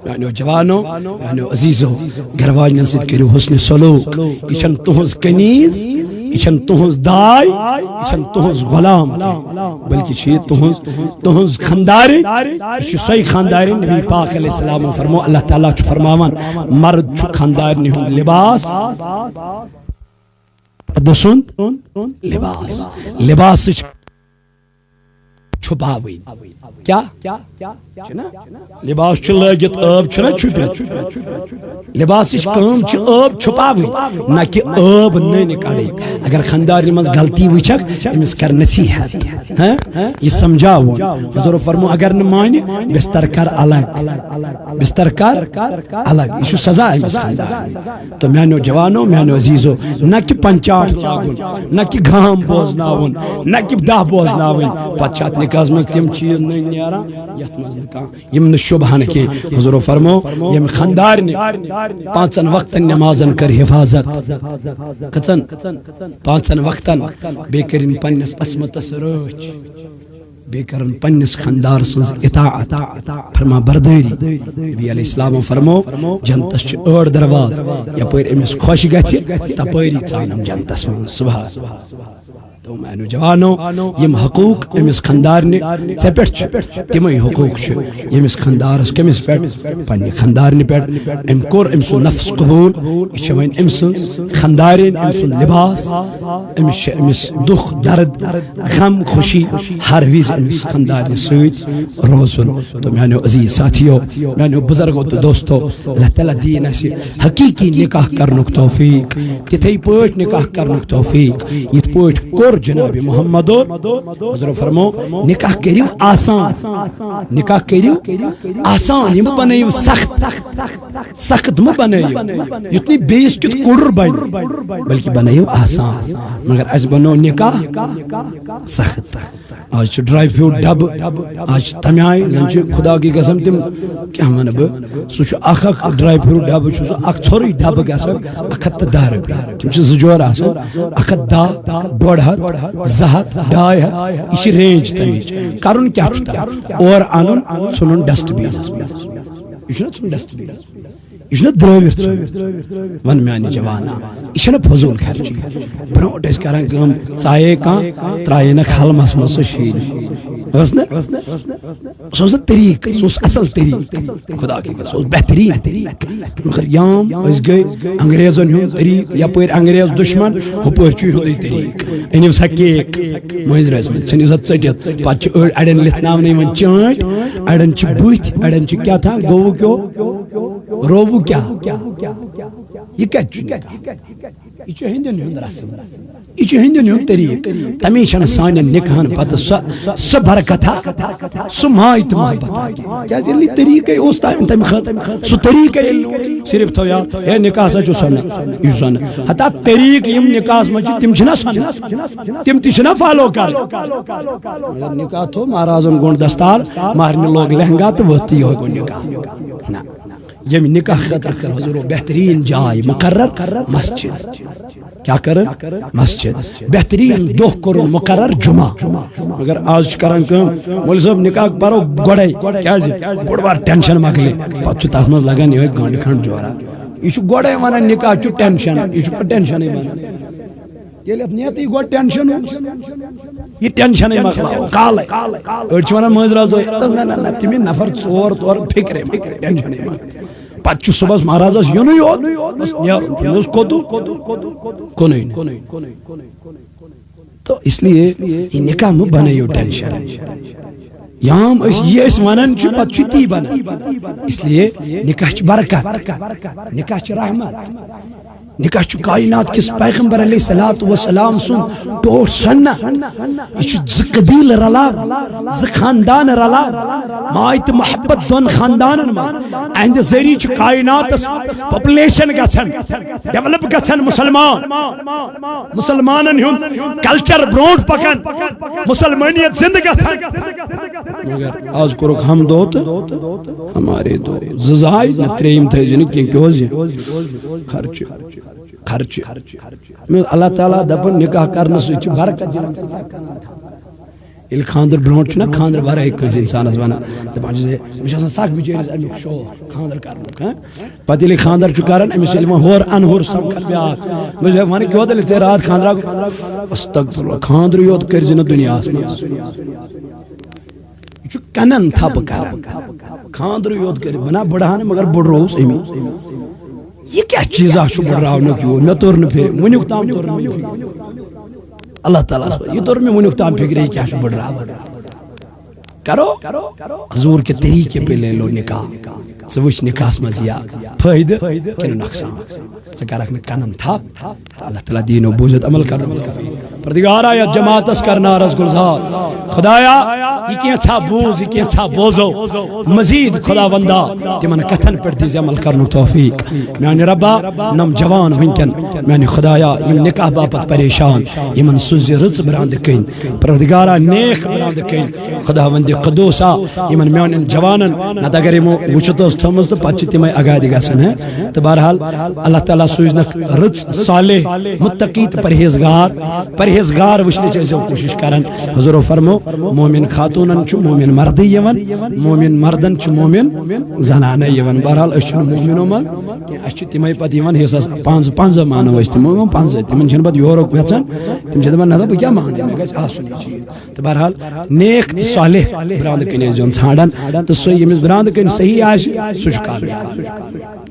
میٛانیو جوانو، میٛانیو عزیٖزو، گرٕ واجنٮ۪ن سۭتۍ کٔرِو حسنِ سلوک۔ یہِ چھَنہٕ تُہٕنٛز کنیز، یہِ چھَنہٕ تُہٕنٛز داے، یہِ چھَنہٕ تُہٕنٛز غلام کینٛہہ، بلکہِ چھِ یہِ تُہٕنٛز، تُہٕنٛز خاندارِنۍ۔ یہِ چھِ سۄے خاندارِنۍ، نبی پاک علیہ السلامو فرمو، اللہ تعالیٰ چھُ فرماوان، مرد چھُ خاندارنہِ ہُنٛد لباس۔ مردٕ سُنٛد لباس، لباسٕچ چھُپاوٕنۍ۔ کیٛاہ؟ چھُنا؟ لباس چھُ لٲگِتھ، عٲب چھُنا چھُپِتھ؟ لباسٕچ کٲم چھِ عٲب چھُپاوٕنۍ، نہ کہِ عٲب نٔنۍ کڑٕنۍ۔ اگر خاندارنہِ منٛز غلطی وٕچھکھ، أمِس کر نصیحت، ہاں؟ یہِ سمجھاوُن۔ حضور فرمو، اگر نہٕ مانہِ، بستر کر الگ، بستر کر الگ۔ یہِ چھُ سزا أمِس خاندارنہِ۔ تو میانیو جوانو، میانیو عزیزو، نہ کہ پنچاٹ لاگُن، نہ کہ گام بوزناوُن، نہ کہ دہ بوزناوٕنۍ۔ پتہٕ چھِ اتھ نکاحس منٛز تِم چیٖز نٔنۍ نیران، یتھ منٛز نہٕ کانٛہہ، یِم نہٕ شوبہن کینٛہہ۔ حضورو فرمو، ییٚمہِ خاندارنہِ پانٛژن وقتن نمازن کٔر حفاظت، کٔژن؟ پانٛژن وقتن، بیٚیہِ کٔرِن پننِس عصمتس رٲچھ۔ بیٚیہِ کرن پننِس خاندار سٕنٛز اطاعت، فرما بردٲری۔ نبی علیہ السلام فرمو، جنتس چھِ ٲٹھ دروازٕ، یپٲرۍ أمِس خۄش گژھِ، تپٲری ژانم جنتس منٛز۔ سبحان۔ تو میانیو جوانو، یم حقوق أمِس خاندارنہِ ژےٚ پٮ۪ٹھ چھِ، تِمے حقوق چھِ ییٚمِس خاندارس کٔمِس پٮ۪ٹھ؟ پننہِ خاندارنہِ پٮ۪ٹھ۔ أمۍ کوٚر أمۍ سُنٛد نفس قبول، یہِ چھِ وۄنۍ أمۍ سٕنٛز خاندارِنۍ، أمۍ سُنٛد لباس، أمِس چھِ أمِس دُکھ، درد، غم، خوشی ہر وِزِ أمِس خاندارنہِ سۭتۍ روزُن۔ تو میانیو عزیز ساتھیو، میانیو بزرگو تو دوستو، اللہ تعالیٰ دِیِن اسہِ حقیقی نکاح کرنُک توفیق، تِتھے پٲٹھۍ نکاح کرنُک توفیق یِتھ پٲٹھۍ کوٚر جناب محمد اور۔ حضور فرمو، نکاح کٔرِو آسان، نکاح کٔرِو آسان، یہِ مہٕ بنٲیِو سخت، سخت مہٕ بنٲیِو، یُتھ نہٕ بیٚیِس کیُتھ کُڑُر بنہِ، بلکہِ بنٲیِو آسان۔ مگر اسہِ بنوو نکاح سخت۔ آز چھُ ڈرائی فروٹ ڈبہٕ، آز چھِ تَمہِ آیہِ زَن چھِ خدا کی قسم تِم، کیٛاہ وَنہٕ بہٕ، سُہ چھُ اکھ اکھ ڈرائی فروٹ ڈبہٕ، چھُ سُہ اکھ ژھوٚرُے ڈبہٕ گژھان اکھ ہَتھ تہٕ دَہ رۄپیہِ۔ تِم چھِ زٕ جورٕ آسان، اکھ ہَتھ دَہ، ڈۄڈ ہَتھ، زٕ ہَتھ، ڈاے ہَتھ، یہِ چھِ رینج تَمِچ۔ کَرُن کیٛاہ چھُ تَتھ؟ اورٕ اَنُن، ژھُنُن ڈسٹ بِنَس منٛز۔ یہِ چھُنہ ژھُنُن ڈسٹ بِنَس؟ یہِ چھُنہ درٲوِتھ ژھُنُن؟ وَن میٛانہِ جوانا، یہِ چھَنہ فضوٗل خرچی۔ برونٛٹھ ٲسۍ کران کٲم، ژایے کانٛہہ، ترٛایے نہ کھلمَس منٛز سُہ شیٖرِتھ۔ ٲس نہ؟ سُہ اوس نہٕ طریٖقہٕ، سُہ اوس اَصٕل طریٖقہٕ۔ خدا کی قسم، سُہ اوس بہتریٖن طریٖقہٕ۔ مگر یام أسۍ گٔے انگریزن ہُنٛد طریٖقہٕ، یپٲرۍ انگریز دُشمن، ہُپٲرۍ چھُ یِہُنٛدُے طریٖقہٕ۔ أنِو سا کیک، مٔنٛزۍ رٲژ منٛز ژھٕنِو سا ژٔٹِتھ۔ پتہٕ چھِ أڑۍ اَڑٮ۪ن لِتھناونہٕ یِوان چٲنٛٹۍ، اَڑٮ۪ن چھِ بٕتھۍ، اَڑٮ۪ن چھِ کیٛاہ تام، گوٚوُ کیٛاہ؟ رووُ کیٛاہ؟ یہِ کَتہِ چھُ نِکاح؟ یہِ چھُ ہیٚنٛدٮ۪ن ہُنٛد رسم۔ یہِ چھُ ہیٚنٛدٮ۪ن ہُنٛد طریٖقہٕ۔ تَمے چھَنہٕ سانٮ۪ن نِکاحن پتہٕ سۄ، سۄ برکتھا، سُہ ماے تہٕ محبت آ کینٛہہ۔ کیٛازِ ییٚلہِ نہٕ طریٖقَے اوس تَمہِ، تَمہِ خٲطرٕ، سُہ طریٖقَے ییٚلہِ نہٕ اوس، صرف تھٲو یاد، ہے، نِکاح ہسا چھُ سۄنہٕ، یہِ چھُ سۄنہٕ۔ ہتا طریٖقہٕ یِم نِکاحَس منٛز چھِ، تِم چھِنہ سۄنہٕ؟ تِم تہِ چھِنہ فالو کَرٕنۍ؟ مگر نِکاح تھوٚو مہرازَن گوٚنٛڈ دستار، مہرنہِ لوگ لہنگا تہٕ ؤتھ تہٕ یِہوٚے گوٚو نِکاح۔ نہ۔ ییٚمہِ نِکاح خٲطرٕ کٔر حضورو بہتریٖن جاے مُقرر، مسجد۔ کیٛاہ کٔرٕن؟ مسجد۔ بہتریٖن دۄہ کوٚرُن مُقرر جمعہ۔ مگر آز چھِ کران کٲم، مولوی صٲب نِکاح پرو گۄڈَے، کیٛازِ؟ بوٚڑ بار ٹینشن مۄکلہِ، پتہٕ چھُ تَتھ منٛز لگان یِہوٚے گنٛڈٕ کھنٛڈ جورا۔ یہِ چھُ گۄڈَے وَنان نِکاح چھُ ٹینشن، یہِ چھُ پتہٕ ٹینشنٕے بنان۔ ییٚلہِ اَتھ نیتٕے گۄڈٕ ٹینشن اوس، یہِ ٹینشنٕے مۄکلاو کالے۔ أڑۍ چھِ وَنان مٲنٛزِ رٲژ دۄہ، نہ، نہ، نہ، تِم یِن نفر ژور تورٕ، فِکرے مۄکلہِ، ٹینشنٕے مۄکلہِ۔ پتہٕ چھُ صُبحس مہرازس یِنُے یوت، بس نیرُن چھُ، مےٚ اوس کوٚتُے، کُنُے نہٕ۔ تو اس لیے یہِ نِکاح مہٕ بنٲیِو ٹینشن۔ یام أسۍ، یہِ أسۍ وَنان چھِ، پتہٕ چھُ تی بنان۔ اس لیے نِکاح چھِ برکت، نِکاح چھِ رحمت۔ نِکاح چھُ کائنات کِس پیغمبر علیہ الصلوۃ والسلام سُنٛد ٹوٹھ سنت۔ یہِ چھُ زٕ قبیلہٕ رلاوان، زٕ خاندان رلاوان، ماے تہٕ محبت دۄن خاندانن منٛز۔ اہندِ ذٔریعہٕ چھُ کائناتس پاپولیشن گژھان، ڈیولپ گژھان، مسلمان، مسلمانن ہُنٛد کلچر برونٛٹھ پکان، مسلمانیت زندٕ گژھان۔ مگر آز کوٚرُکھ ہم دو تہٕ ہمارے دو۔ زٕ زٕ آیہِ نہ، ترٛیٚیِم تھٲیزِ نہٕ کینٛہہ، کیٛاہ حظ یہِ؟ خرچہٕ، خرچہٕ۔ مےٚ اوس اللہ تعالیٰ دَپان، نِکاح کرنہٕ سۭتۍ چھِ برکت یِوان۔ ژٕ کیٛاہ کران تھاو؟ ییٚلہِ خانٛدر برونٛٹھ چھُنہ، خانٛدر ورٲے کٲنٛسہِ اِنسانَس وَنان، دَپان چھِ زِ، أمِس چھُ آسان سَکھ بِچٲرِس اَمیُک شوق خانٛدر کرنُک، ہاں؟ پَتہٕ ییٚلہِ یہِ خانٛدر چھُ کران، أمِس چھُ ییٚلہِ وۄنۍ ہورٕ اَنہٕ ہورٕ سَمکھان بیٛاکھ، مےٚ چھُ وَنان، کیٛاہ دٔلیٖل ژےٚ راتھ خانٛدر آو؟ استغفر اللہ، خانٛدرٕے یوت کٔرۍ زِ نہٕ دُنیاہَس منٛز۔ یہِ چھُ کَنَن تھپہٕ کران۔ خانٛدرٕے یوت کٔرِتھ، بہٕ نہ بٕڑٕ ہا نہٕ، مگر بٕڑرووُس أمی۔ یہِ کیٛاہ چیٖزا چھُ بٕڑراونُک یوٗت؟ مےٚ توٚر نہٕ فِکرِ، وٕنیُک تام توٚر نہٕ مےٚ فِکرِ۔ اللہ تعالیٰ ہَس پَتہٕ، یہِ توٚر مےٚ وٕنیُک تام فِکرِ، یہِ کیٛاہ چھُ بٕڑراوُن۔ کرو حضور کے طریقے پہ لے لو نکاح۔ ژٕ وٕچھ نکاحس منٛز یا فٲیدٕ کِنہٕ نۄقصان۔ ژٕ کرکھ نہٕ کَنَن تھپھ۔ اللہ تعالیٰ دِیِنو بوٗزِتھ عمل کرنُک توفیق۔ پردگارا، یَتھ جماعتس کرناو رس گلزار۔ خدایا، یہِ کینٛژھا بوٗز، یہِ کینٛژھا بوزو، مزید خداوندا، تِمن کتھن پٮ۪ٹھ دیٖزِ عمل کرنُک توفیق۔ میانہِ ربا، نم جوان وٕنکٮ۪ن، میانہِ خدایا، یِم نکاح باپتھ پریشان، یِمن سوٗزِ رٕژ براندٕ کٔنۍ۔ پروردگارا، نیک براندٕ کٔنۍ۔ خداوندِ قدوسا، یِمن میانٮ۪ن جوانن، نتہٕ اگر یِمو وٕچھِتھ ٲس تھٲومٕژ تہٕ پتہٕ چھِ تِمے آگادِ گژھان، ہہ؟ تہٕ بہرحال، اللہ تعالیٰ سوٗزنکھ رٕژ، صالح، متقی تہٕ پرہیزگار، پرہیز پرہیزگار وٕچھنٕچ ٲسۍزیو کوٗشِش کران۔ حضورو فرمو، مومن خاتوٗنن چھُ مومن مردٕے یِوان، مومن مردن چھُ مومن زنانَے یِوان۔ بہرحال، أسۍ چھِنہٕ مومنو منٛز کینٛہہ، اَسہِ چھِ تِمَے پَتہٕ یِوان حصس پانٛژھ، پانٛژھ مانو أسۍ تِمو، یِوان پانٛژھ، تِمن چھِنہٕ پَتہٕ یورُک یَژھان، تِم چھِ دَپان، نہ سا، بہٕ کیٛاہ مانہٕ، مےٚ گژھِ آسُن یہِ چیٖز۔ تہٕ بہرحال، نیک تہٕ صالح برانٛدٕ کٔنۍ ٲسۍ زیُن ژھانٛڈان، تہٕ سُہ ییٚمِس برانٛدٕ کٔنۍ صحیح آسہِ، سُہ چھُ کامیاب۔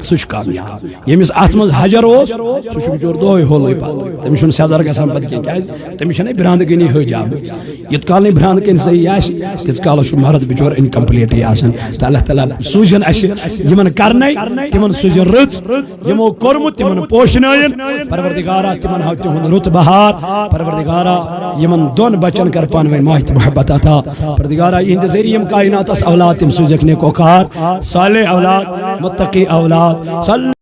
سُہ چھُ کامیاب۔ ییٚمِس اَتھ منٛز حجر اوس، سُہ چھُ بِچور دۄہَے ہولٕے پَتہٕ۔ تٔمِس چھُنہٕ سٮ۪زر گژھان پَتہٕ کینٛہہ۔ کیٛازِ؟ تٔمِس چھَنہٕ برانٛدٕ کٔنی حٲج آمٕژ۔ یُتھ کال نہٕ برانٛدٕ کٔنۍ صحیح آسہِ، تیٖتِس کالَس چھُ مرد بِچور اِنکمپلیٖٹٕے آسان۔ تہٕ اللہ تعالیٰ سوٗزِن اَسہِ یِمَن کرنَے، تِمَن سوٗزِن رٕژ، یِمو کوٚرمُت تِمن پوشنٲیِن۔ پروردگارا، تِمن ہاو تِہُنٛد رُت بہار۔ پروردگارا، یِمن دۄن بچن کر پانہٕ ؤنۍ ماے تہٕ محبت عطا۔ پروردگارا، یِہنٛدِ ذٔریعہٕ یِم کائناتس اولاد تِم سوٗزِکھ نیکوکار، صالح اولاد، متقی اولاد۔ صلی